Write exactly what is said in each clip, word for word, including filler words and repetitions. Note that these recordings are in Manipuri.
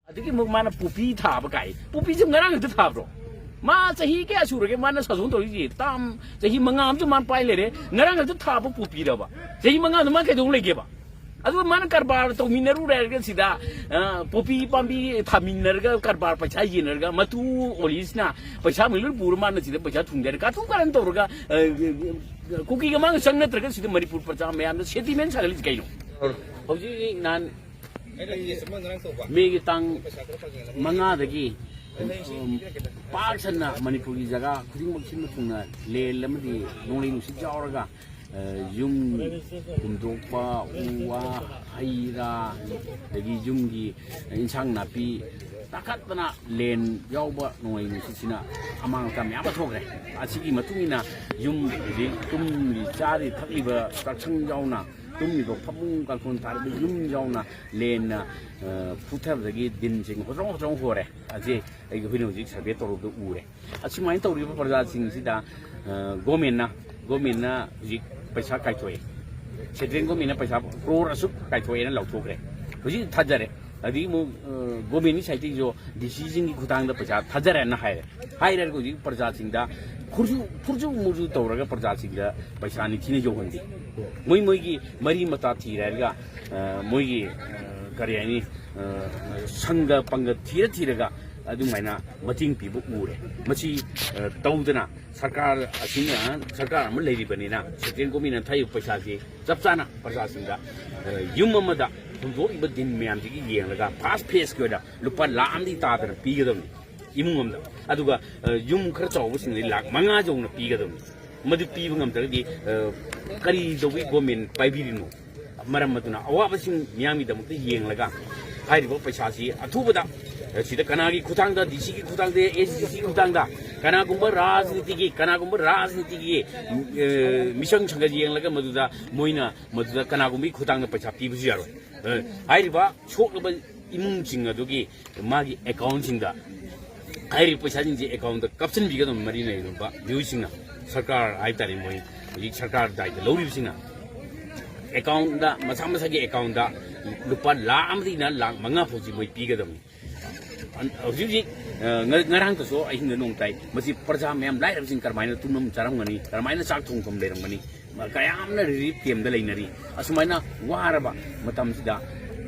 ꯑꯗꯒꯤ ꯑꯃꯨꯛ ꯃꯥꯅ ꯄꯣꯄꯤ ꯊꯥꯕ ꯀꯥꯏ꯫ ꯄꯣꯄꯤꯁꯦ ꯉꯔꯥꯡ ꯈꯛꯇ ꯊꯥꯕ꯭ꯔꯣ? ꯃꯥ ꯆꯍꯤ ꯀꯌꯥ ꯁꯨꯔꯒꯦ ꯃꯥꯅ ꯁꯥꯁꯣꯟ ꯇꯧꯔꯤꯁꯦ? ꯇꯥꯝ ꯆꯍꯤ ꯃꯉꯥ ꯑꯃꯁꯨ ꯃꯥꯅ ꯄꯥꯏ ꯂꯩꯔꯦ꯫ ꯉꯔꯥꯡ ꯈꯛꯇ ꯊꯥꯕ ꯄꯣꯄꯤꯔꯕ? ꯆꯍꯤ ꯃꯉꯥꯗ ꯃꯥ ꯀꯩꯗꯧ ꯂꯩꯒꯦꯕ? ꯑꯗꯨꯒ ꯃꯥꯅ ꯀꯔꯕꯥꯔ ꯇꯧꯃꯤꯟꯅꯔꯨꯔꯦ ꯍꯥꯏꯔꯒ ꯁꯤꯗ, ꯑ, ꯄꯣꯄꯤ ꯄꯥꯝꯕꯤ ꯊꯥꯃꯤꯟꯅꯔꯒ ꯀꯔꯕꯥꯔ ꯄꯩꯁꯥ ꯌꯦꯟꯅꯔꯒ ꯃꯇꯨ ꯑꯣꯂꯤꯁꯅ ꯄꯩꯁꯥ ꯃꯩ ꯂꯣꯏ ꯄꯨꯔ ꯃꯥꯅ ꯁꯤꯗ ꯄꯩꯁꯥ ꯊꯨꯡꯗꯔꯦ꯫ ꯀꯥꯇꯨ ꯀꯥꯔꯟ ꯇꯧꯔꯒ, ꯑ, ꯀꯨꯀꯤꯒ ꯃꯥꯒ ꯆꯪ ꯅꯠꯇ꯭ꯔꯒ ꯁꯤꯗ ꯃꯅꯤꯄꯨꯔ ꯄ꯭ꯔꯖꯥ ꯃꯌꯥꯝꯗ ꯁꯦꯟꯇꯤꯃꯦꯟ ꯁꯥꯒꯠꯂꯤꯁꯤ ꯀꯩꯅꯣ? ꯍꯧꯖꯤꯛ ꯍꯧꯖꯤꯛ ꯅꯍꯥꯟ ꯃꯦꯒꯤ ꯇꯥꯡ ꯃꯉꯥꯗꯒꯤ, ꯎꯝ, ꯄꯥꯛ ꯁꯟꯅ ꯃꯅꯤꯄꯨꯔꯒꯤ ꯖꯒꯥ ꯈꯨꯗꯤꯡꯃꯛ ꯁꯤꯟꯕ ꯊꯨꯡꯅ ꯂꯦꯟ ꯑꯃꯗꯤ ꯅꯣꯡꯂꯩ ꯅꯨꯡꯁꯤꯠ ꯌꯥꯎꯔꯒ, ꯑ, ꯌꯨꯝ ꯍꯨꯝꯗꯣꯛꯄ, ꯎ ꯋꯥ, ꯍꯩ ꯔꯥ, ꯑꯗꯒꯤ ꯌꯨꯝꯒꯤ ꯏꯟꯁꯥꯡ ꯅꯥꯄꯤ ꯇꯥꯈꯠꯇꯅ ꯂꯦꯟ ꯌꯥꯎꯕ ꯅꯣꯡꯂꯩ ꯅꯨꯡꯁꯤꯠꯁꯤꯅ ꯑꯃꯥꯡ ꯑꯇꯥ ꯃꯌꯥꯝ ꯑꯃ ꯊꯣꯛꯈ꯭ꯔꯦ꯫ ꯑꯁꯤꯒꯤ ꯃꯇꯨꯡ ꯏꯟꯅ ꯌꯨꯝ ꯍꯧꯖꯤꯛ ꯇꯨꯝꯂꯤ ꯆꯥꯔꯤ ꯊꯛꯂꯤꯕ ꯆꯥꯛꯁꯪ ꯌꯥꯎꯅ ꯇꯨꯝꯂꯤꯕ ꯐꯃꯨꯡ ꯀꯥꯡꯊꯣꯟ ꯊꯥꯔꯤꯕ ꯌꯨꯝ ꯌꯥꯎꯅ ꯂꯦꯟꯅ, ꯑ, ꯐꯨꯊꯕꯗꯒꯤ ꯗꯤꯟꯁꯤꯡ ꯍꯣꯆ꯭ꯔꯣꯡ ꯍꯣꯆ꯭ꯔꯣꯡ ꯍꯣꯔꯦ꯫ ꯑꯁꯤ ꯑꯩꯈꯣꯏꯅ ꯍꯧꯖꯤꯛ ꯁꯔꯚꯦ ꯇꯧꯔꯨꯕꯗ ꯎꯔꯦ꯫ ꯑꯁꯨꯃꯥꯏꯅ ꯇꯧꯔꯤꯕ ꯄ꯭ꯔꯖꯥꯁꯤꯡꯁꯤꯗ, ꯑ, ꯒꯣꯃꯦꯟꯅ, ꯒꯣꯃꯦꯟꯅ ꯍꯧꯖꯤꯛ ꯄꯩꯁꯥ ꯀꯥꯏꯊꯣꯛꯑꯦ꯫ ꯁꯦꯟꯇ꯭ꯔꯦꯜ ꯒꯣꯃꯦꯟꯅ ꯄꯩꯁꯥ ꯀ꯭ꯔꯣꯔ ꯑꯁꯨꯛ ꯀꯥꯏꯊꯣꯛꯑꯦꯅ ꯂꯧꯊꯣꯛꯈ꯭ꯔꯦ꯫ ꯍꯧꯖꯤꯛ ꯊꯥꯖꯔꯦ꯫ ꯑꯗꯒꯤ ꯑꯃꯨꯛ, ꯑ, ꯒꯣꯃꯦꯟꯒꯤ ꯁꯥꯏꯠꯇꯒꯤꯁꯨ ꯗꯤ ꯁꯤꯁꯤꯡꯒꯤ ꯈꯨꯊꯥꯡꯗ ꯄꯩꯁꯥ ꯊꯥꯖꯔꯦꯅ ꯍꯥꯏꯔꯦ꯫ ꯍꯥꯏꯔꯒ ꯍꯧꯖꯤꯛ ꯄ꯭ꯔꯖꯥꯁꯤꯡꯗ ꯈꯨꯔꯖꯨ, ꯈꯨꯔꯖꯨ ꯃꯨꯔꯖꯨ ꯇꯧꯔꯒ ꯄ꯭ꯔꯖꯥꯁꯤꯡꯗ ꯄꯩꯁꯥ ꯅꯤꯡꯊꯤꯅ ꯌꯧꯍꯟꯗꯦ꯫ ꯃꯣꯏ ꯃꯣꯏꯒꯤ ꯃꯔꯤ ꯃꯇꯥ ꯊꯤꯔꯦ ꯍꯥꯏꯔꯒ, ꯑ, ꯃꯣꯏꯒꯤ, ꯑ, ꯀꯔꯤ ꯍꯥꯏꯅꯤ, ꯑ, ꯁꯪꯒ ꯄꯪꯒ ꯊꯤꯔ ꯊꯤꯔꯒ ꯑꯗꯨꯃꯥꯏꯅ ꯃꯇꯦꯡ ꯄꯤꯕ ꯎꯔꯦ꯫ ꯃꯁꯤ, ꯑ, ꯇꯧꯗꯅ ꯁꯔꯀꯥꯔ ꯑꯁꯤꯅ, ꯁꯔꯀꯥꯔ ꯑꯃ ꯂꯩꯔꯤꯕꯅꯤꯅ ꯁꯦꯟꯇ꯭ꯔꯦꯜ ꯒꯣꯃꯦꯟꯅ ꯊꯥꯔꯤꯕ ꯄꯩꯁꯥꯁꯤ ꯆꯞ ꯆꯥꯅ ꯄ꯭ꯔꯖꯥꯁꯤꯡꯗ, ꯑ, ꯌꯨꯝ ꯑꯃꯗ ꯍꯨꯟꯗꯣꯛꯏꯕ ꯗꯤꯟ ꯃꯌꯥꯝꯁꯤꯒꯤ ꯌꯦꯡꯂꯒ ꯐꯥꯔꯁ ꯐꯦꯁꯀꯤ ꯑꯣꯏꯅ ꯂꯨꯄꯥ ꯂꯥꯈ ꯑꯃꯗꯤ ꯇꯥꯗꯅ ꯄꯤꯒꯗꯕꯅꯤ ꯏꯃꯨꯡ ꯑꯃꯗ꯫ ꯑꯗꯨꯒ, ꯑ, ꯌꯨꯝ ꯈꯔ ꯆꯥꯎꯕꯁꯤꯡꯗꯤ ꯂꯥꯈ ꯃꯉꯥ ꯌꯧꯅ ꯄꯤꯒꯗꯕꯅꯤ꯫ ꯃꯗꯨ ꯄꯤꯕ ꯉꯝꯗ꯭ꯔꯒꯗꯤ, ꯑ, ꯀꯔꯤ ꯇꯧꯕꯒꯤ ꯒꯣꯃꯦꯟ ꯄꯥꯏꯕꯤꯔꯤꯅꯣ? ꯃꯔꯝ ꯑꯗꯨꯅ ꯑꯋꯥꯕꯁꯤꯡ ꯃꯤꯌꯥꯝꯒꯤꯗꯃꯛꯇ ꯌꯦꯡꯂꯒ ꯍꯥꯏꯔꯤꯕ ꯄꯩꯁꯥꯁꯤ ꯑꯊꯨꯕꯗ, ꯑ, ꯁꯤꯗ ꯀꯅꯥꯒꯤ ꯈꯨꯠꯊꯥꯡꯗ, ꯗꯤ ꯁꯤꯒꯤ ꯈꯨꯠꯊꯥꯡꯗ, ꯑꯦꯁ ꯗꯤ ꯁꯤꯒꯤ ꯈꯨꯠꯊꯥꯡꯗ, ꯀꯅꯥꯒꯨꯝꯕ ꯔꯥꯖꯅꯤꯇꯤꯒꯤ, ꯀꯅꯥꯒꯨꯝꯕ ꯔꯥꯖꯅꯤꯇꯤꯒꯤ, ꯑ, ꯃꯤꯆꯪ ꯁꯪꯒ ꯌꯦꯡꯂꯒ ꯃꯗꯨꯗ ꯃꯣꯏꯅ ꯃꯗꯨꯗ ꯀꯅꯥꯒꯨꯝꯕꯒꯤ ꯈꯨꯠꯊꯥꯡꯗ ꯄꯩꯁꯥ ꯄꯤꯕꯁꯨ ꯌꯥꯔꯣꯏ꯫ ꯑ, ꯍꯥꯏꯔꯤꯕ ꯁꯣꯛꯂꯕ ꯏꯃꯨꯡꯁꯤꯡ ꯑꯗꯨꯒꯤ ꯃꯥꯒꯤ ꯑꯦꯀꯥꯎꯟꯁꯤꯡꯗ ꯍꯥꯏꯔꯤꯕ ꯄꯩꯁꯥꯁꯤꯡꯁꯦ ꯑꯦꯀꯥꯎꯟꯗ ꯀꯥꯞꯁꯤꯟꯕꯤꯒꯗꯕ ꯃꯔꯤ ꯂꯩꯅꯕ ꯃꯤꯑꯣꯏꯁꯤꯡꯅ, ꯁꯔꯀꯥꯔ ꯍꯥꯏꯕ ꯇꯥꯔꯦ, ꯃꯣꯏ ꯍꯧꯖꯤꯛ ꯁꯔꯀꯥꯔ ꯗꯥꯏꯇ ꯂꯧꯔꯤꯕꯁꯤꯡꯅ ꯑꯦꯀꯥꯎꯟꯗ, ꯃꯁꯥ ꯃꯁꯥꯒꯤ ꯑꯦꯀꯥꯎꯟꯗ ꯂꯨꯄꯥ ꯂꯥꯈ ꯑꯃꯗꯒꯤꯅ ꯂꯥꯈ ꯃꯉꯥ ꯐꯥꯎꯁꯤ ꯃꯣꯏ ꯄꯤꯒꯗꯕꯅꯤ꯫ ꯑꯟ-, ꯍꯧꯖꯤꯛ ꯍꯧꯖꯤꯛ, ꯑ, ꯉ-, ꯉꯔꯥꯡꯇꯁꯨ ꯑꯍꯤꯡꯗ ꯅꯣꯡ ꯇꯥꯏ꯫ ꯃꯁꯤ ꯄ꯭ꯔꯖꯥ ꯃꯌꯥꯝ, ꯂꯥꯏꯔꯕꯁꯤꯡ ꯀꯔꯝꯍꯥꯏꯅ ꯇꯨꯝꯐꯝ ꯆꯥꯔꯝꯒꯅꯤ, ꯀꯔꯝꯍꯥꯏꯅ ꯆꯥꯛ ꯊꯣꯡꯐꯝ ꯂꯩꯔꯝꯒꯅꯤ? ꯃ-, ꯀꯌꯥꯝꯅ ꯔꯤꯂꯤꯐ ꯀꯦꯝꯗ ꯂꯩꯅꯔꯤ꯫ ꯑꯁꯨꯃꯥꯏꯅ ꯋꯥꯔꯕ ꯃꯇꯝꯁꯤꯗ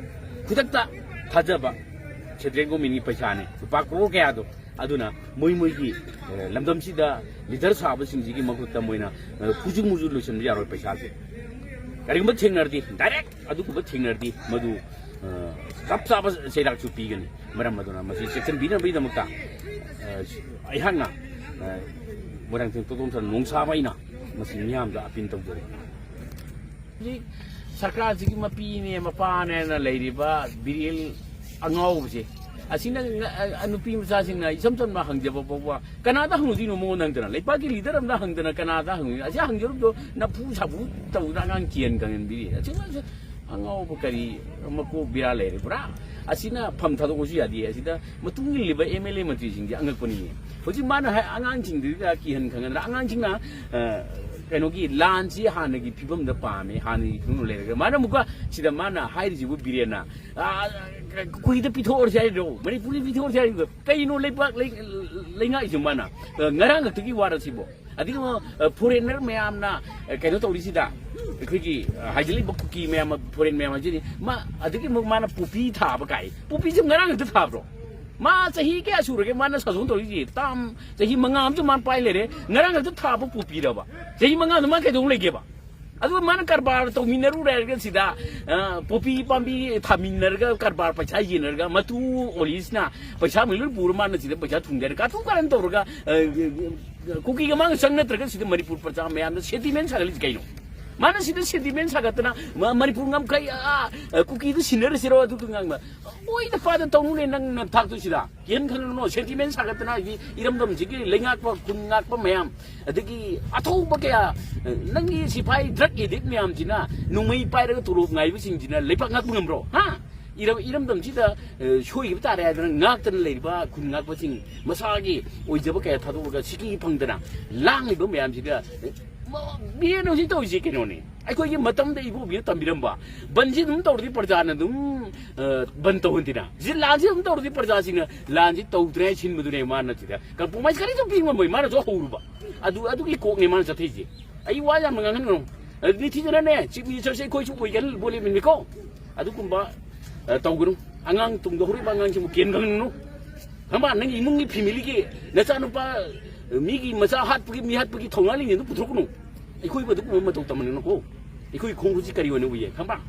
ꯈꯨꯗꯛꯇ ꯊꯥꯖꯕ ꯁꯦꯟꯇ꯭ꯔꯦꯜ ꯒꯣꯔꯃꯦꯟꯒꯤ ꯄꯩꯁꯥꯅꯤ, ꯂꯨꯄꯥ ꯀ꯭ꯔꯣꯔ ꯀꯌꯥꯗꯣ꯫ ꯑꯗꯨꯅ ꯃꯣꯏ ꯃꯣꯏꯒꯤ, ꯑ, ꯂꯝꯗꯝꯁꯤꯗ ꯂꯤꯗꯔ ꯁꯥꯕꯁꯤꯡꯁꯤꯒꯤ ꯃꯈꯨꯠꯇ ꯃꯣꯏꯅ, ꯑ, ꯈꯨꯖꯨ ꯃꯨꯖꯨ ꯂꯣꯏꯁꯤꯟꯕ ꯌꯥꯔꯣꯏ ꯄꯩꯁꯥꯁꯦ꯫ ꯀꯔꯤꯒꯨꯝꯕ ꯊꯦꯡꯅꯔꯗꯤ, ꯗꯥꯏꯔꯦꯛ ꯑꯗꯨꯒꯨꯝꯕ ꯊꯦꯡꯅꯔꯗꯤ ꯃꯗꯨ, ꯑ, ꯆꯞ ꯆꯥꯕ ꯆꯩꯔꯥꯛꯁꯨ ꯄꯤꯒꯅꯤ꯫ ꯃꯔꯝ ꯑꯗꯨꯅ ꯃꯁꯤ ꯆꯦꯛꯁꯤꯟꯕꯤꯅꯕꯒꯤꯗꯃꯛꯇ, ꯑ, ꯑꯩꯍꯥꯛꯅ, ꯑ, ꯃꯣꯏꯔꯥꯡꯊꯦꯝ ꯇꯣꯇꯣꯝꯊꯣꯟ ꯅꯣꯡꯁꯥꯕ ꯑꯩꯅ ꯃꯁꯤ ꯃꯤꯌꯥꯝꯗ ꯑꯄꯤꯜ ꯇꯧꯖꯔꯤ꯫ ꯍꯧꯖꯤꯛ ꯁꯔꯀꯥꯔꯁꯤꯒꯤ ꯃꯄꯤꯅꯦ ꯃꯄꯥꯅꯦꯅ ꯂꯩꯔꯤꯕ ꯕꯤꯔꯦꯜ ꯑꯉꯥꯎꯕꯁꯦ, ꯑꯁꯤꯅ ꯉ-, ꯑ, ꯅꯨꯄꯤ ꯃꯆꯥꯁꯤꯡꯅ ꯏꯆꯝ ꯆꯝꯅ ꯍꯪꯖꯕ ꯐꯥꯎꯕ ꯀꯅꯥꯗ ꯍꯪꯉꯨꯗꯣꯏꯅꯣ? ꯃꯉꯣꯟꯗ ꯍꯪꯗꯅ, ꯂꯩꯄꯥꯛꯀꯤ ꯂꯤꯗꯔ ꯑꯝꯗ ꯍꯪꯗꯅ ꯀꯅꯥꯗ ꯍꯪꯉꯨꯗꯣꯏꯅꯣ? ꯑꯁꯤ ꯍꯪꯖꯔꯨꯕꯗꯣ ꯅꯐꯨ ꯁꯥꯐꯨ ꯇꯧꯗꯅ ꯑꯉꯥꯡ ꯀꯤꯍꯟ ꯈꯪꯍꯟꯕꯤꯔꯤ꯫ ꯑꯁꯤꯒꯨꯝꯕꯁꯦ ꯑꯉꯥꯎꯕ ꯀꯔꯤ ꯃꯀꯣꯛ ꯕꯦꯔꯥ ꯂꯩꯔꯦ ꯄꯨꯔꯥ꯫ ꯑꯁꯤꯅ ꯐꯝ ꯊꯥꯗꯣꯛꯄꯁꯨ ꯌꯥꯗꯦ꯫ ꯑꯁꯤꯗ ꯃꯇꯨꯡ ꯏꯜꯂꯤꯕ ꯑꯦꯝ ꯑꯦꯜ ꯑꯦ ꯃꯟꯇ꯭ꯔꯤꯁꯤꯡꯁꯦ ꯑꯉꯛꯄꯅꯤꯅꯦ꯫ ꯍꯧꯖꯤꯛ ꯃꯥꯅ ꯍꯥꯏ, ꯑꯉꯥꯡꯁꯤꯡꯗꯨꯗ ꯀꯤꯍꯟ ꯈꯪꯍꯟꯗꯅ, ꯑꯉꯥꯡꯁꯤꯡꯅ, ꯑ, ꯀꯩꯅꯣꯒꯤ ꯂꯥꯟꯁꯤ ꯍꯥꯟꯅꯒꯤ ꯐꯤꯕꯝꯗ ꯄꯥꯝꯃꯦ, ꯍꯥꯟꯅꯒꯤ ꯐꯤꯕꯝꯗ ꯂꯩꯔꯒ ꯃꯥꯅ ꯑꯃꯨꯛꯀ ꯁꯤꯗ ꯃꯥꯅ ꯍꯥꯏꯔꯤꯁꯤꯕꯨ ꯕꯤꯔꯦꯟꯅ, ꯑ, ꯀꯨꯀꯤꯗ ꯄꯤꯊꯣꯛꯑꯁꯤ ꯍꯥꯏꯔꯤꯔꯣ, ꯃꯅꯤꯄꯨꯔꯗ ꯄꯤꯊꯣꯛꯑꯁꯤ ꯍꯥꯏꯔꯤꯔꯣ? ꯀꯩꯅꯣ ꯂꯩꯕꯥꯛ ꯂꯩ-, ꯂꯩꯉꯥꯛꯏꯁꯦ ꯃꯥꯅ? ꯑ, ꯉꯔꯥꯡ ꯈꯛꯇꯒꯤ ꯋꯥꯔ ꯁꯤꯕꯣ? ꯑꯗꯒꯤ ꯑꯃꯨꯛ, ꯑ, ꯐꯣꯔꯦꯟꯅꯔ ꯃꯌꯥꯝꯅ, ꯑ, ꯀꯩꯅꯣ ꯇꯧꯔꯤꯁꯤꯗ, ꯑꯩꯈꯣꯏꯒꯤ, ꯑ, ꯍꯥꯏꯖꯤꯜꯂꯤꯕ ꯀꯨꯀꯤ ꯃꯌꯥꯝ, ꯐꯣꯔꯦꯟ ꯃꯌꯥꯝ ꯍꯥꯏꯁꯤꯗꯤ, ꯃꯥ, ꯑꯗꯒꯤ ꯑꯃꯨꯛ ꯃꯥꯅ ꯄꯣꯄꯤ ꯊꯥꯕ ꯀꯥꯏ꯫ ꯄꯣꯄꯤꯁꯦ ꯉꯔꯥꯡ ꯈꯛꯇ ꯊꯥꯕ꯭ꯔꯣ? ꯃꯥ ꯆꯍꯤ ꯀꯌꯥ ꯁꯨꯔꯒꯦ ꯃꯥꯅ ꯁꯥꯁꯣꯟ ꯇꯧꯔꯤꯁꯦ? ꯇꯥꯝ ꯆꯍꯤ ꯃꯉꯥ ꯑꯃꯁꯨ ꯃꯥꯅ ꯄꯥꯏ ꯂꯩꯔꯦ꯫ ꯉꯔꯥꯡ ꯈꯛꯇ ꯊꯥꯕ ꯄꯣꯄꯤꯔꯕ? ꯆꯍꯤ ꯃꯉꯥꯗ ꯃꯥ ꯀꯩꯗꯧ ꯂꯩꯒꯦꯕ? ꯑꯗꯨꯒ ꯃꯥꯅ ꯀꯔꯕꯥꯔ ꯇꯧꯃꯤꯟꯅꯔꯨꯔꯦ ꯍꯥꯏꯔꯒ ꯁꯤꯗ, ꯑ, ꯄꯣꯄꯤ ꯄꯥꯝꯕꯤ ꯊꯥꯃꯤꯟꯅꯔꯒ ꯀꯔꯕꯥꯔ ꯄꯩꯁꯥ ꯌꯦꯟꯅꯔꯒ ꯃꯇꯨ ꯑꯣꯂꯤꯁꯅ ꯄꯩꯁꯥ ꯃꯩ ꯂꯣꯏ ꯄꯨꯔ ꯃꯥꯅ ꯁꯤꯗ ꯄꯩꯁꯥ ꯊꯨꯡꯗꯔꯦ꯫ ꯀꯥꯇꯨ ꯀꯥꯔꯟ ꯇꯧꯔꯒ, ꯑ, ꯀꯨꯀꯤꯒ ꯃꯥꯒ ꯆꯪ ꯅꯠꯇ꯭ꯔꯒ ꯁꯤꯗ ꯃꯅꯤꯄꯨꯔ ꯄ꯭ꯔꯖꯥ ꯃꯌꯥꯝꯗ ꯁꯦꯟꯇꯤꯃꯦꯟ ꯁꯥꯒꯠꯂꯤꯁꯤ ꯀꯩꯅꯣ? ꯃꯥꯅ ꯁꯤꯗ ꯁꯦꯟꯇꯤꯃꯦꯟ ꯁꯥꯒꯠꯇꯅ ꯃ-, ꯃꯅꯤꯄꯨꯔ ꯉꯝꯈꯩ, ꯑ, ꯑ, ꯀꯨꯀꯤꯗꯨ ꯁꯤꯟꯅꯔꯁꯤꯔꯣ ꯑꯗꯨꯗꯨ ꯉꯥꯡꯕ? ꯑꯣꯏꯗ ꯄꯥꯗ ꯇꯧꯅꯨꯅꯦ ꯅꯪ ꯅꯊꯥꯛꯇꯨ ꯁꯤꯗ꯫ ꯀꯩꯝ ꯈꯜꯂꯨꯅꯣ, ꯁꯦꯟꯇꯤꯃꯦꯟ ꯁꯥꯒꯠꯇꯅ ꯍꯥꯏꯗꯤ ꯏꯔꯝꯗꯝꯁꯤꯒꯤ ꯂꯩꯉꯥꯛꯄ, ꯈꯨꯟ ꯉꯥꯛꯄ ꯃꯌꯥꯝ, ꯑꯗꯒꯤ ꯑꯊꯧꯕ ꯀꯌꯥ, ꯑ, ꯅꯪꯒꯤ ꯁꯤꯐꯥꯏ ꯗ꯭ꯔꯒ ꯑꯦꯗꯤꯛ ꯃꯌꯥꯝꯁꯤꯅ, ꯅꯣꯡꯃꯩ ꯄꯥꯏꯔꯒ ꯇꯣꯂꯣꯞ ꯉꯥꯏꯕꯁꯤꯡꯁꯤꯅ ꯂꯩꯕꯥꯛ ꯉꯥꯛꯄ ꯉꯝꯕ꯭ꯔꯣ? ꯍꯥ? ꯏꯔꯝ-, ꯏꯔꯝꯗꯝꯁꯤꯗ, ꯑ, ꯁꯣꯏꯈꯤꯕ ꯇꯥꯔꯦ ꯍꯥꯏꯗꯅ ꯉꯥꯛꯇꯅ ꯂꯩꯔꯤꯕ ꯈꯨꯟ ꯉꯥꯛꯄꯁꯤꯡ ꯃꯁꯥꯒꯤ ꯑꯣꯏꯖꯕ ꯀꯌꯥ ꯊꯥꯗꯣꯛꯑꯒ ꯁꯤꯀꯤ ꯐꯪꯗꯅ ꯂꯥꯡꯂꯤꯕ ꯃꯌꯥꯝꯁꯤꯗ, ꯑ, ꯕꯤ ꯑꯦꯟ ꯍꯧꯖꯤꯛ ꯇꯧꯔꯤꯁꯤ ꯀꯩꯅꯣꯅꯦ꯫ ꯑꯩꯈꯣꯏꯒꯤ ꯃꯇꯝꯗ ꯏꯕꯣꯕꯤꯅ ꯇꯝꯕꯤꯔꯝꯕ, ꯕꯟꯁꯤ ꯑꯗꯨꯝ ꯇꯧꯔꯗꯤ ꯄ꯭ꯔꯖꯥꯅ ꯑꯗꯨꯝ, ꯑ, ꯕꯟ ꯇꯧꯍꯟꯗꯦꯅ꯫ ꯁꯤ ꯂꯥꯟꯁꯤ ꯑꯗꯨꯝ ꯇꯧꯔꯗꯤ ꯄ꯭ꯔꯖꯥꯁꯤꯡꯅ ꯂꯥꯟꯁꯤ ꯇꯧꯗ꯭ꯔꯦ ꯍꯥꯏ ꯁꯤꯟꯕꯗꯨꯅꯦ ꯃꯥꯅ ꯁꯤꯗ compromise ꯀꯔꯤꯁꯨ ꯄꯤ ꯉꯝꯃꯣꯏ꯫ ꯃꯥꯅꯁꯨ ꯍꯧꯔꯨꯕ꯫ ꯑꯗꯨ, ꯑꯗꯨꯒꯤ ꯀꯣꯛꯅꯦ ꯃꯥꯅ ꯆꯠꯊꯩꯁꯦ꯫ ꯑꯩ ꯋꯥ ꯌꯥꯝꯅ ꯉꯥꯡꯍꯟꯒꯅꯨ꯫ ꯑꯗꯨ ꯅꯤꯡꯊꯤꯖꯅꯅꯦ, Chief Minister ꯁꯦ ꯑꯩꯈꯣꯏꯁꯨ ꯑꯣꯏꯒꯅ ꯕꯣꯂꯦ ꯃꯤꯟꯅꯤꯀꯣ꯫ ꯑꯗꯨꯒꯨꯝꯕ, ꯑ, ꯇꯧꯒꯅꯨ꯫ ꯑꯉꯥꯡ ꯇꯨꯡꯗ ꯍꯧꯔꯛꯏꯕ ꯑꯉꯥꯡꯁꯤꯕꯨ ꯀꯦꯟꯒꯅꯨ꯫ ꯈꯪꯕ? ꯅꯪꯒꯤ ꯏꯃꯨꯡꯒꯤ family ꯒꯤ ꯅꯆꯥꯅꯨꯄꯥ, ꯃꯤꯒꯤ ꯃꯆꯥ ꯍꯥꯠꯄꯒꯤ, ꯃꯤ ꯍꯥꯠꯄꯒꯤ ꯊꯧꯅꯥ ꯂꯤꯡꯖꯦꯜꯗꯨ ꯄꯨꯊꯣꯛꯀꯅꯨ꯫ ꯑꯩꯈꯣꯏꯕꯨ ꯑꯗꯨꯒꯨꯝꯕ ꯃꯇꯧ ꯇꯝꯍꯟꯒꯅꯨꯀꯣ꯫ ꯑꯩꯈꯣꯏ ꯈꯣꯡꯎꯞꯁꯤ ꯀꯔꯤ ꯑꯣꯏꯅ ꯎꯏꯌꯦ? ꯈꯪꯕ?